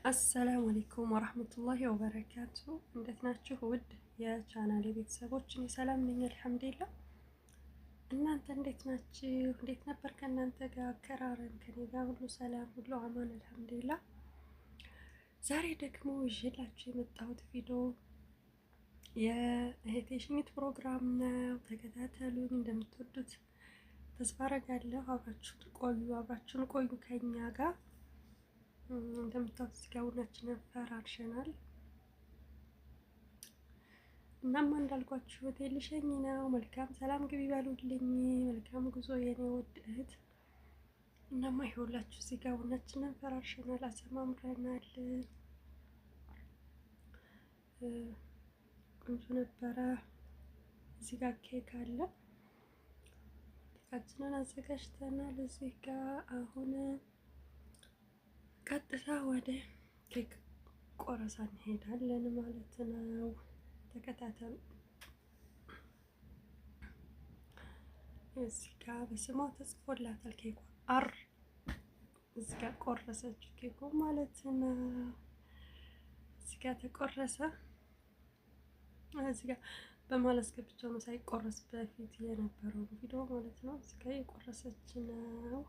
السلام عليكم ورحمة الله وبركاته። እንዴት ናችሁ ውድ የቻናሌ ቤተሰቦች? እኔ ሰላም ነኝ الحمد لله። እናንተ እንዴት ናችሁ? እንዴት ነበር ከእናንተ ጋር አከራረም? ከኔ ጋር ሁሉ ሰላም፣ ሁሉ አማን الحمد لله። ዛሬ ደግሞ ይዤላችሁ የመጣሁት ቪዲዮ የእህቴ ሽኝት ፕሮግራም ነው። ተከታተሉኝ፣ እንደምትወዱት ተስፋ አደርጋለሁ። አብራችሁ ቆዩ፣ አብራችሁን ቆዩ ከኛ ጋር። እንደምታዩት እዚህ ጋር ቡናችንን ፈራርሸናል። እናማ እንዳልኳችሁ ሆቴል ልሸኝ ነው። መልካም ሰላም ግቢ በሉልኝ። መልካም ጉዞ የኔ ውድ እህት። እናማ ይኸውላችሁ እዚህ ጋር ቡናችንን ፈራርሸናል፣ አሰማምረናል። ቆንጆ ነበረ። እዚህ ጋር ኬክ አለ። ኬካችንን አዘጋጅተናል። እዚህ ጋር አሁን ቀጥታ ወደ ኬክ ቆረሳ እንሄዳለን ማለት ነው። ተከታተሉ። እዚህ ጋር በስሟ ተጽፎላታል ኬኳ አር እዚህ ጋር ቆረሰችው ኬኩ ማለት ነው። እዚህ ጋር ተቆረሰ። እዚህ ጋር በመሀል አስገብቼው ነው ሳይቆረስ በፊት የነበረው ቪዲዮ ማለት ነው። እዚህ ጋር የቆረሰች ነው።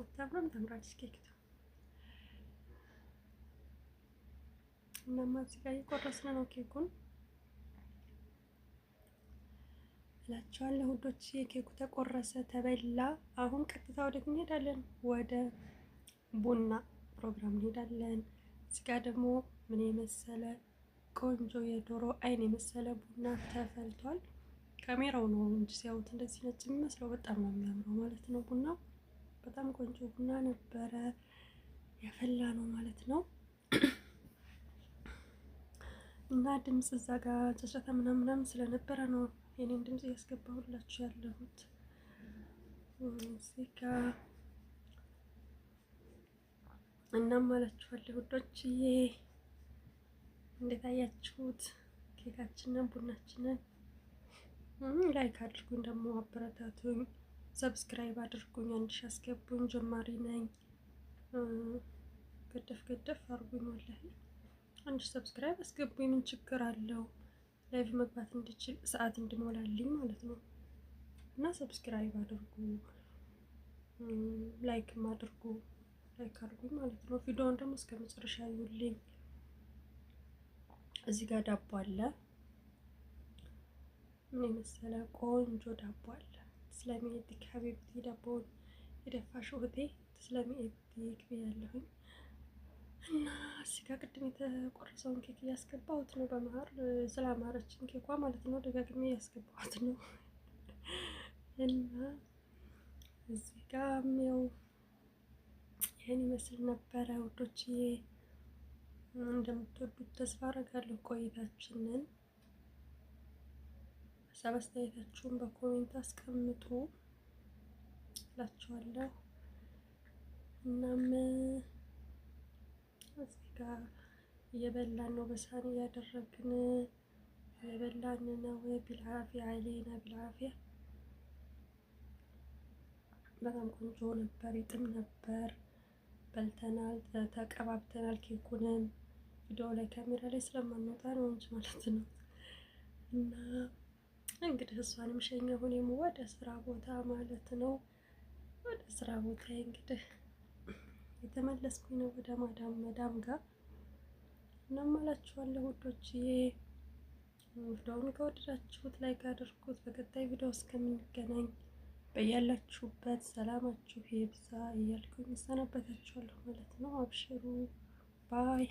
አታምርም? ታምራለች ኬክቱ። እናማ እዚህ ጋር እየቆረስን ነው ኬኩን እላቸዋለሁ ውዶች። የኬኩ ተቆረሰ፣ ተበላ። አሁን ቀጥታ ወዴት እንሄዳለን? ወደ ቡና ፕሮግራም እንሄዳለን። እዚህ ጋር ደግሞ ምን የመሰለ ቆንጆ የዶሮ አይን የመሰለ ቡና ተፈልቷል። ካሜራው ነው እንጂ ሲያዩት እንደዚህ ነጭ የሚመስለው በጣም ነው የሚያምረው ማለት ነው። ቡናው በጣም ቆንጆ ቡና ነበረ ያፈላ ነው ማለት ነው። እና ድምፅ እዛ ጋር ጫጫታ ምናምን ምናምን ስለነበረ ነው የኔን ድምፅ እያስገባሁላችሁ ያለሁት እዚህ ጋር። እናም አላችኋለሁ ውዶችዬ፣ እንዴት አያችሁት ኬካችንን ቡናችንን? like አድርጉኝ፣ ደግሞ አበረታቱኝ፣ subscribe አድርጉኝ፣ 1000 አስገቡኝ። ጀማሪ ነኝ። ገደፍ ገደፍ አድርጉኝ። والله 1000 subscribe አስገቡኝ። ምን ችግር አለው? live መግባት እንድችል ሰዓት እንድሞላልኝ ማለት ነው። እና subscribe አድርጉ፣ like ም አድርጉ፣ like አድርጉኝ ማለት ነው። ቪዲዮውን ደግሞ እስከ መጨረሻ ይውልኝ። እዚህ ጋር ዳቦ አለ። ምን የመሰለ ቆንጆ ዳቦ አለ። تسلم إيدك حبيبتي ዳቦውን የደፋሽው እህቴ تسلم إيدك ብያለሁኝ። እና እዚህ ጋር ቅድም የተቆረሰውን ኬክ እያስገባሁት ነው። በመሀል ስላማረችን ኬኳ ማለት ነው ደጋግሜ እያስገባሁት ነው። እና እዚህ ጋር ያው ይህን ይመስል ነበረ ውዶችዬ። እንደምትወዱት ተስፋ አደርጋለሁ ቆይታችንን። ሀሳብ አስተያየታችሁን በ comment አስቀምጡ እላችኋለሁ። እናም እዚህ ጋር እየበላን ነው፣ በሳህን እያደረግን እየበላን ነው። بالعافية علينا بالعافية። በጣም ቆንጆ ነበር፣ ይጥም ነበር። በልተናል፣ ተቀባብተናል ኬኩንም። ቪዲዮ ላይ ካሜራ ላይ ስለማንወጣ ነው እንጂ ማለት ነው። እና እንግዲህ እሷንም ሸኘሁ እኔም ወደ ስራ ቦታ ማለት ነው። ወደ ስራ ቦታ እንግዲህ የተመለስኩኝ ነው ወደ ማዳም ጋር። እናም አላችኋለሁ ውዶችዬ፣ ቪዲዮውን ከወደዳችሁት like አድርጉት። በቀጣይ ቪዲዮ እስከምንገናኝ በያላችሁበት ሰላማችሁ ይብዛ እያልኩኝ እሰናበታችኋለሁ ማለት ነው። አብሽሩ bye።